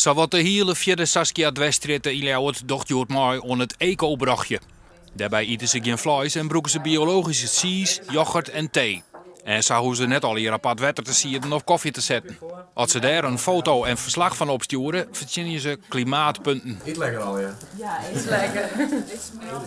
Sawat de hiele Fjirde Saskia Dwersstrjitte yn Ljouwert docht hjoed mei oan it Eko-brochje. Dêrby ite se gjin fleis en brûke se biologyske tsiis, yochert en tee. En sa hoege se net allegear apart wetter te sieden of kofje te setten. As se dêr in foto en ferslach fan opstjoere, fertsjinje se klimaatpunten. Yt lekker allegear. Ja, yt lekker.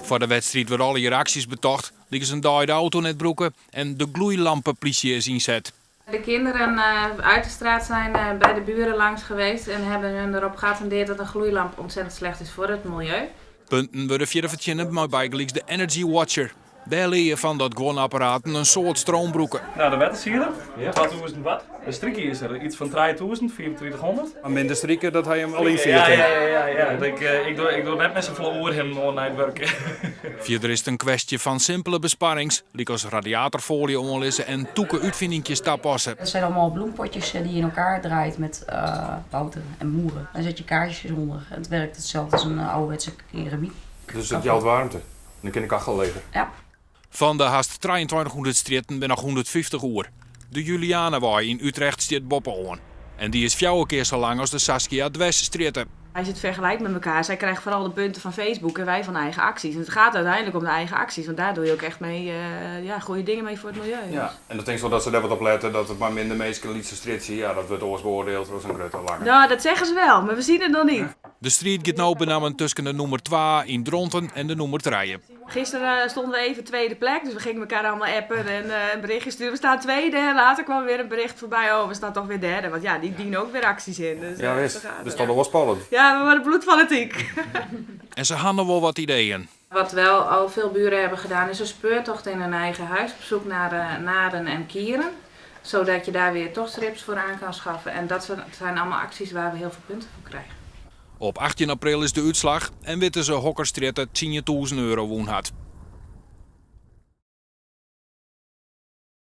Foar de wedstriid wurde allegear aksjes betocht, lykas in dei de auto net brûke en de gloeilampeplysje is ynset. De kinderen uit de straat zijn bij de buren langs geweest en hebben hun erop geattendeerd dat een gloeilamp ontzettend slecht is voor het milieu. Punten wurde fierder fertsjinne mei bygelyks de Energy Watcher. Dêr lear je fan dat guon apparaten in soad stroom brûke. No, de wettersieder, 2000 watt. De strykizer, iets fan 3000, 3500. Mar minder strike, dat ha je al ynfierd. Ja, ja, ja, ja. Ik, ik, doch, ik doch net mear safolle oerhinnen oan nei it wurk. Fierder is it in kwestje fan simpele besparrings, lykas radiatorfoalje oanlizze en tûke útfininkjes tapasse. Dat zijn allemaal bloempotjes die je in elkaar draait met bouten en moeren. Daar zet je kaarsjes onder. Het werkt hetzelfde als een ouderwetse keramiek. Dus it jout waarmte? Dan kin de kachel leger. Ja. Fan de hast 2300 strjitten binne noch 150 oer. De Julianawei yn Utrecht stiet boppe-oan. En dy is fjouwer kear sa lang as de Saskia Dwersstrjitte. Als je het vergelijkt met elkaar, zij krijgen vooral de punten van Facebook en wij van eigen acties. En het gaat uiteindelijk om de eigen acties, want daar doe je ook echt mee, ja, goede dingen mee voor het milieu. Ja, en dan tinkst wol dat se dêr wat op lette, dat it mar minder minsken lytse strjitsje, ja, dat wurdt oars beoardield as in grutte lange. Nou, dat zeggen ze wel, maar we zien het nog niet. De striid giet no benammen tusken de nûmer twa yn Dronten en de nûmer trije. Gisteren stonden we even tweede plek, dus we gingen elkaar allemaal appen en een berichtje sturen. We staan tweede en later kwam weer een bericht voorbij, oh, we staan toch weer derde. Want ja, die dienen ook weer acties in. Dus, Ja, wist. zo gaat Dus het. toch nog wel spannend. Ja, we worden bloedfanatiek. En se ha noch wol wat ideeën. Wat wel al veel buren hebben gedaan is een speurtocht in hun eigen huis op zoek naar naden en kieren. Zodat je daar weer toch strips voor aan kan schaffen. En dat zijn allemaal acties waar we heel veel punten voor krijgen. Op 18 april is de útslach en witte se hokker strjitte 10.000 euro wûn hat.